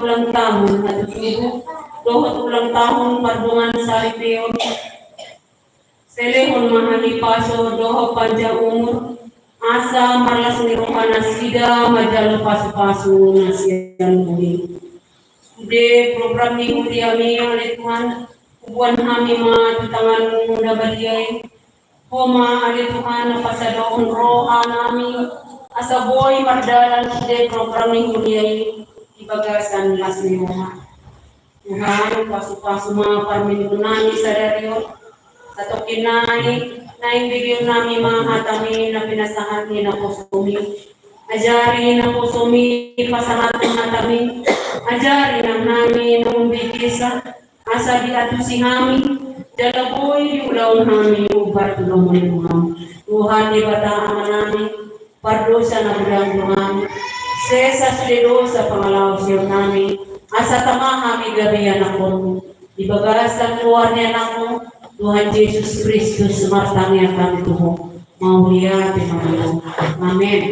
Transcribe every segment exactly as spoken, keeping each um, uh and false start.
ulang tahun hatutubu dohot ulang tahun pardongansaripeon. Sai lehon ma hami pasu dohot panjang umur, asa marlas ni roha nasida manjalo pasupasu na sian Ho i. Sude program ni huria mi, ale Tuhan, huboan hami ma tu tanganmu na badia i. Ho ma, ale Tuhan, na pasadothon roha nami asa boi mardalan sude program ni huria i di bagasan las ni roha. Tuhan, pasupasu ma parmingguon nami sadari on. Satongkin nai naeng begeon nami ma hatami na pinasahat ni naposomi. Ajari naposomi pasahathon hatami. Ajari nang hami na umbegesa asa diantusi hami jala boi diulahon hami umbar tu lomo ni roham. Tuhan Debata Amanami, pardosa na godang do hami, sesa sude dosa pangalaosion nami, asa tama hami gabe anakkonmu. Di bagasan goar ni anakmu Tuhan Jesus Kristus martangiang hami tu Ho. Mauliate ma di Ho. Amen.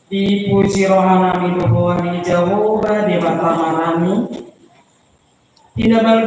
Dipuji roha nami do Ho ale Jahowa Debata Amanami, di na balga